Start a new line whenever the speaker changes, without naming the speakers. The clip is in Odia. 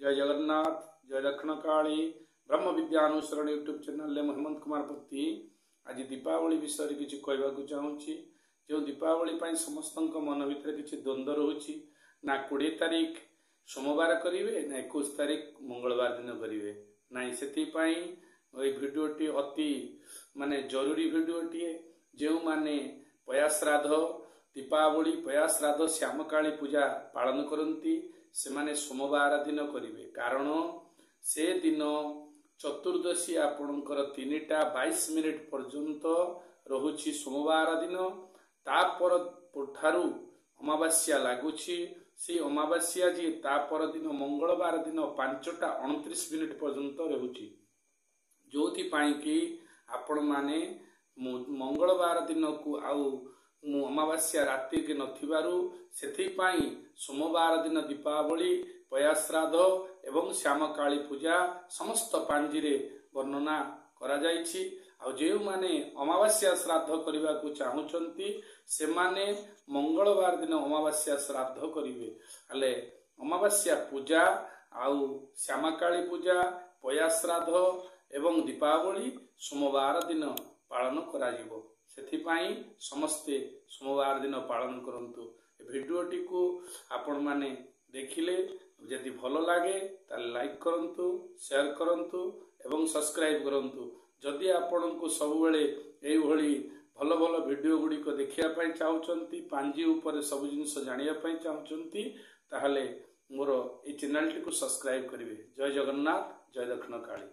ଜୟ ଜଗନ୍ନାଥ, ଜୟ ଦକ୍ଷିଣକାଳୀ। ବ୍ରହ୍ମ ବିଦ୍ୟା ଅନୁସରଣ ୟୁଟ୍ୟୁବ୍ ଚ୍ୟାନେଲରେ ମୁଁ ହେମନ୍ତ କୁମାର ପତି ଆଜି ଦୀପାବଳି ବିଷୟରେ କିଛି କହିବାକୁ ଚାହୁଁଛି। ଯେଉଁ ଦୀପାବଳି ପାଇଁ ସମସ୍ତଙ୍କ ମନ ଭିତରେ କିଛି ଦ୍ୱନ୍ଦ୍ୱ ରହୁଛି, ନା 20 ତାରିଖ ସୋମବାର କରିବେ ନା 21 ତାରିଖ ମଙ୍ଗଳବାର ଦିନ କରିବେ ନାଇଁ, ସେଥିପାଇଁ ଏଇ ଭିଡ଼ିଓଟି ଅତି ମାନେ ଜରୁରୀ ଭିଡ଼ିଓଟିଏ। ଯେଉଁମାନେ ପୟାଶ୍ରାଦ୍ଧ ଦୀପାବଳି, ପୟାଶ୍ରାଦ୍ଧ ଶ୍ୟାମକାଳୀ ପୂଜା ପାଳନ କରନ୍ତି, ସେମାନେ ସୋମବାର ଦିନ କରିବେ। କାରଣ ସେ ଦିନ ଚତୁର୍ଦ୍ଦଶୀ ଆପଣଙ୍କର 3ଟା 22 ମିନିଟ୍ ପର୍ଯ୍ୟନ୍ତ ରହୁଛି ସୋମବାର ଦିନ। ତାପର ଠାରୁ ଅମାବାସ୍ୟା ଲାଗୁଛି। ସେଇ ଅମାବାସ୍ୟା ଯିଏ ତା ପରଦିନ ମଙ୍ଗଳବାର ଦିନ 5ଟା 29 ମିନିଟ୍ ପର୍ଯ୍ୟନ୍ତ ରହୁଛି। ଯୋଉଥିପାଇଁ କି ଆପଣମାନେ ମଙ୍ଗଳବାର ଦିନକୁ ଆଉ ମୁଁ ଅମାବାସ୍ୟା ରାତିକି ନଥିବାରୁ, ସେଥିପାଇଁ ସୋମବାର ଦିନ ଦୀପାବଳି, ପୟାଶ୍ରାଦ୍ଧ ଏବଂ ଶ୍ୟାମକାଳୀ ପୂଜା ସମସ୍ତ ପାଞ୍ଜିରେ ବର୍ଣ୍ଣନା କରାଯାଇଛି। ଆଉ ଯେଉଁମାନେ ଅମାବାସ୍ୟା ଶ୍ରାଦ୍ଧ କରିବାକୁ ଚାହୁଁଛନ୍ତି, ସେମାନେ ମଙ୍ଗଳବାର ଦିନ ଅମାବାସ୍ୟା ଶ୍ରାଦ୍ଧ କରିବେ। ହେଲେ ଅମାବାସ୍ୟା ପୂଜା ଆଉ ଶ୍ୟାମାକାଳୀ ପୂଜା, ପୟାଶ୍ରାଦ୍ଧ ଏବଂ ଦୀପାବଳି ସୋମବାର ଦିନ ପାଳନ କରାଯିବ। ସେଥିପାଇଁ ସମସ୍ତେ ସୋମବାର ଦିନ ପାଳନ କରନ୍ତୁ। ଏ ଭିଡ଼ିଓଟିକୁ ଆପଣମାନେ ଦେଖିଲେ, ଯଦି ଭଲ ଲାଗେ ତାହେଲେ ଲାଇକ୍ କରନ୍ତୁ, ସେୟାର କରନ୍ତୁ ଏବଂ ସବସ୍କ୍ରାଇବ୍ କରନ୍ତୁ। ଯଦି ଆପଣଙ୍କୁ ସବୁବେଳେ ଏଇଭଳି ଭଲ ଭଲ ଭିଡ଼ିଓ ଗୁଡ଼ିକ ଦେଖିବା ପାଇଁ ଚାହୁଁଛନ୍ତି, ପାଞ୍ଜି ଉପରେ ସବୁ ଜିନିଷ ଜାଣିବା ପାଇଁ ଚାହୁଁଛନ୍ତି, ତାହେଲେ ମୋର ଏଇ ଚ୍ୟାନେଲଟିକୁ ସବସ୍କ୍ରାଇବ୍ କରିବେ। ଜୟ ଜଗନ୍ନାଥ, ଜୟ ଦକ୍ଷିଣ କାଳୀ।